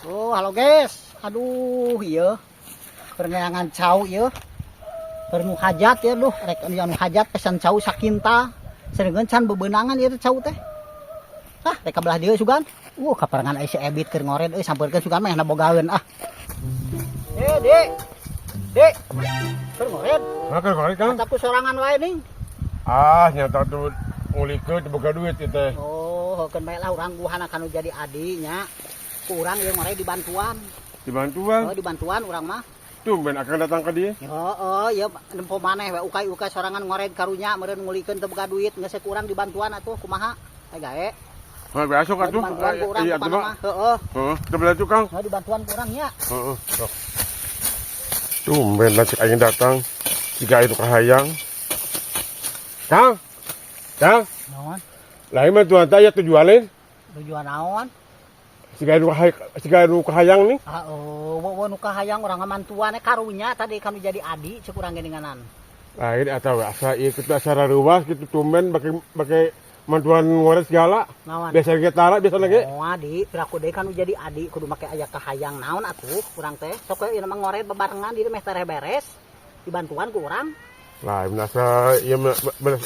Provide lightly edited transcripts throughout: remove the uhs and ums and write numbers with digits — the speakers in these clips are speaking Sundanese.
Oh, halo guys. Aduh, iya. Perneangan cau ieu. Keur nu hajat ya duh, rek anu hajat pesan cau sakintal. Sedengkeun can bebenangan ieu teh cau teh. Ah, rek ka belah dieu sugan. Kaparengan aya si Ebit keur ngored euy, sampeurkeun sugan mah bogaeun ah. Eh, Dek. Dek. Keur ngored. Nah, keur ngored, Kang. Mataku sorangan wae ning. Ah, nyata tuh ngulikeun teu boga duit ieu teh. Oh, heukeun bae lah urang guhana kanu jadi adi nya. Ku urang ieu ngored dibantuan. Dibantuan. Oh, dibantuan urang mah. Tumben akang datang ka dieu. Heeh, ieu nempo maneh we ukay-ukay sorangan ngored karunya meureun ngulikeun teu boga duit, geus ku urang dibantuan atuh kumaha? Ai gae. Heuh, besok atuh. Dibantuan ku urang Iya, kumaha atuh mah. Heeh. Heeh, teu belah tuh, Kang. Heeh, dibantuan ku urang nya. Heeh, sok. Tumben lanceuk aing datang. Jika itu kahayang. Kang. Kang, Naon? lain mah tuan teh aya tujuan lain. Tujuan naon? Siga nu kahayang nih. Ah, oh, wo nu kahayang urang mantuan karunya tadi kanu jadi adi cek urang geuninganan. Lain atau asa ieu kitu asa rareuwas kitu tumben bake bake mantuan ngored segala. Naon? Biasa ge tara biasa ge. Oh, adi, piraku deui kanu jadi adi kudu make aya kahayang naon atuh urang teh. Sok we ieu mah ngored bebarengan di meh tereh beres. Dibantuan ku urang. Lain asa ieu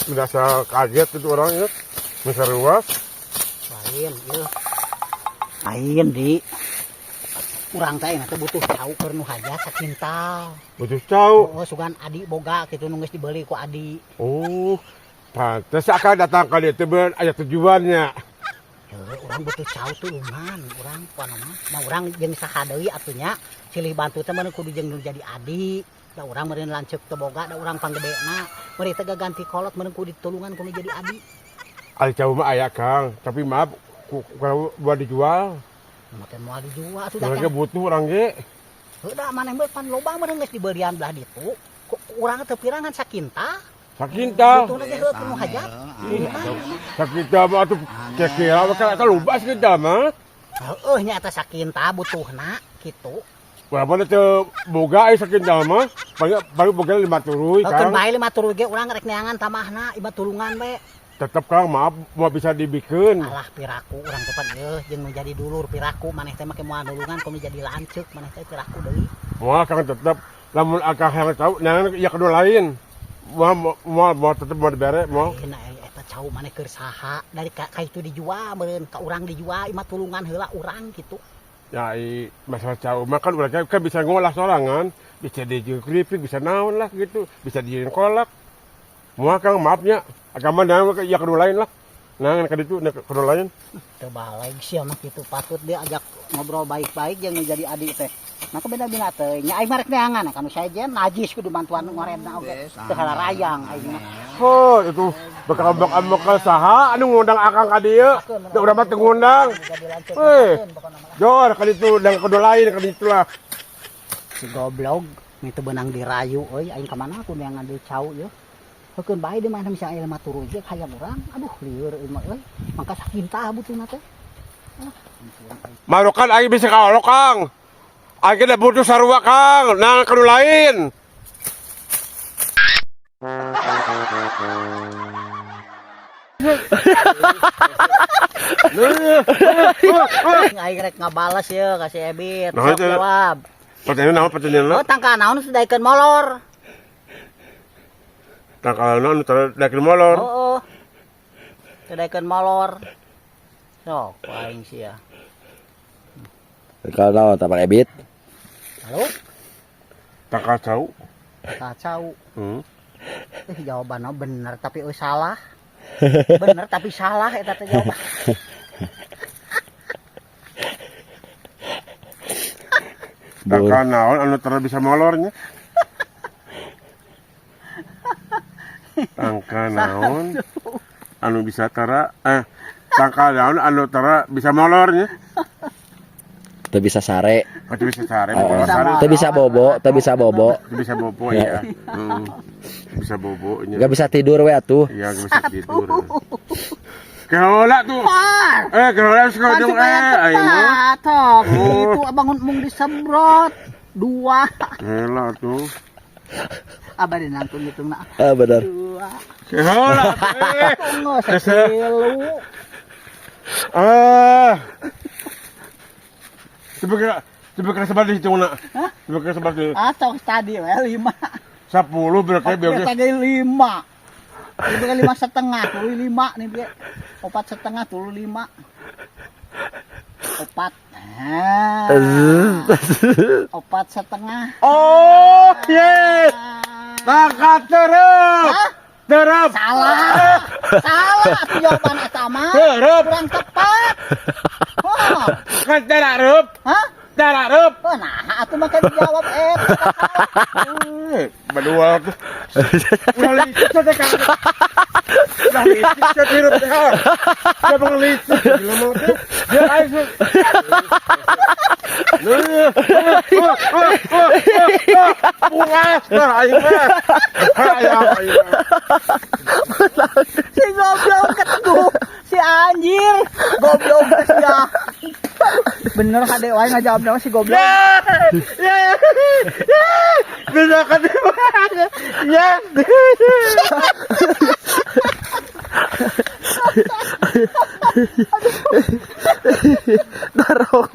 merasa kaget itu orang ya. Masa ruas. Lain ieu. Lain di. Urang teh ayeuna teh butuh cau keur nu hajat sakintal. Butuh cau. Oh, sugan adi boga kitu nu geus dibeli ku adi. Oh, pantes akang datang ka dieu teh beun aya tujuannya. Heuh, urang butuh cau tulungan urang kuana mah. Da urang jeung saha deui atuh nya, silih bantu teh meureun kudu jeung nu jadi adi. Da urang meureun lanceuk teu boga, da urang panggedena. Meureun teh gaganti kolot meureun kudu ditulungan ku nu jadi adi. Ari cau mah aya Kang, tapi maaf ku ku buat dijual. Make moal dijual atuh da Urang ge butuh urang ge. Heuh da maneh mah pan loba meureun geus dibelian belah ditu. Ku urang teu pirangan sakintal. Sakintal. Butuhna ge heuh nu hajat. Sakintal mah atuh kira-kira mah kan loba sakintal mah. Heueuh nya eta sakintal butuhna kitu. Urang mah teu boga euy sakintal mah. Paling paling boga 5 turuy Heukeun Kang. bae 5 turuy ge urang rek neangan tamahna ieu mah tulungan we. Tetep Kang maaf moal bisa dibikeun. Alah piraku urang teh pan ieu jeung nu jadi dulur piraku maneh teh make moal nulungan komo jadi lanceuk maneh teh piraku deui. Moal Kang tetep lamun akang hayang cau neangan ieu kudu lain. Moal moal moal tetep moal dibere moal. Ayeuna eta cau maneh keur saha dari ka itu dijual meureun ka urang dijual ieu mah tulungan heula urang kitu. Ya i, masalah cau mah kan urang kan bisa ngolah sorangan, bisa dijieun keripik, bisa naon lah gitu, bisa dijieun kolak. Moal Kang maafnya, agama neangan ya kudu lain lah. Neangan ka ditu kudu lain. Teu baleg sia mah kitu patut dia ajak ngobrol baik-baik jeung nu jadi adik teh. Nah beda-beda teh nya aing mah rek neangan kanu sejen najis kudu bantuan ngoredna oge. Teu halarayang aing mah. Oh, itu bakal ambek-ambek saha anu ngundang akang ka dieu. Da urang mah teu ngundang. Eh. Jor ka ditu dan kudu lain ka ditu lah. Si goblok ni teu beunang dirayu euy aing ka mana ku neangan deui cau ieu. Heukeun bae deui mah misalnya aya 5 turuy ge hayang urang. Aduh lieur euy mah euy. Mangka sakintal butuhna teh. Marokan aing bisa kaolok Kang. Aing ge butuh sarua Kang, nah kudu lain. Aing rek ngabales ye ka si Ebit. Nah, Sok itu. jawab. Pertanyaan naon pertanyaan Oh, tangka naon sudah daekeun molor. Tangkal naon teu daekeun molor. Heeh. Teu daekeun molor. Sok aing sia. Kalau naon tapak Ebit? Halo? Tangkal cau. Kacau. Hmm. Jawabannya bener tapi euy salah. Bener tapi salah eta teh jawaban. Tangkal naon anu teu bisa molornya? Tangkal naon anu bisa tara tangkal naon anu tara bisa molornya? Teu bisa sare. Oh, teu bisa sare, molor sare. Teu bisa bobo, teu bisa bobo. Teu bisa bobo ya. Bisa bobo nya. Gak bisa tidur we atuh. Iya, gak bisa tidur. Kehola tuh. Kehola suka dong ayo mah. Tok, itu bangun mung disemprot. 2. Kehola tuh. Abah dinangkung gitu nah. Ah, bener. 2. Kehola. Tunggu sakilu. Ah. Coba kira coba kira sebar di hitungna. Hah? Coba kira sebar di Ah, sok tadi we 5. 10 berarti Oke, biar tadi 5. Ini kan 5,5, tuluy 5 nih dia. 4,5 tuluy 5. 4. Nah. 4,5. Oh, yes. Tangkat terep. Hah? Terep. Salah. Salah atuh jawaban eta mah. Terep. Kurang tepat. Oh. Kan terep. Hah? Terep. Oh, nah, atuh mah kan dijawab eta. Eh, berdua tuh. Udah licik teh kan. Udah licik teh hirup teh. Dia bang licik gila mah teh. Dia aing sih. Puas dah aing mah. Hayang aing mah. Si goblok keteguh, si anjir. Goblok sia. Bener hade wae ngajawab nama si goblok. Ya, ya, bisa kan ya. Darong.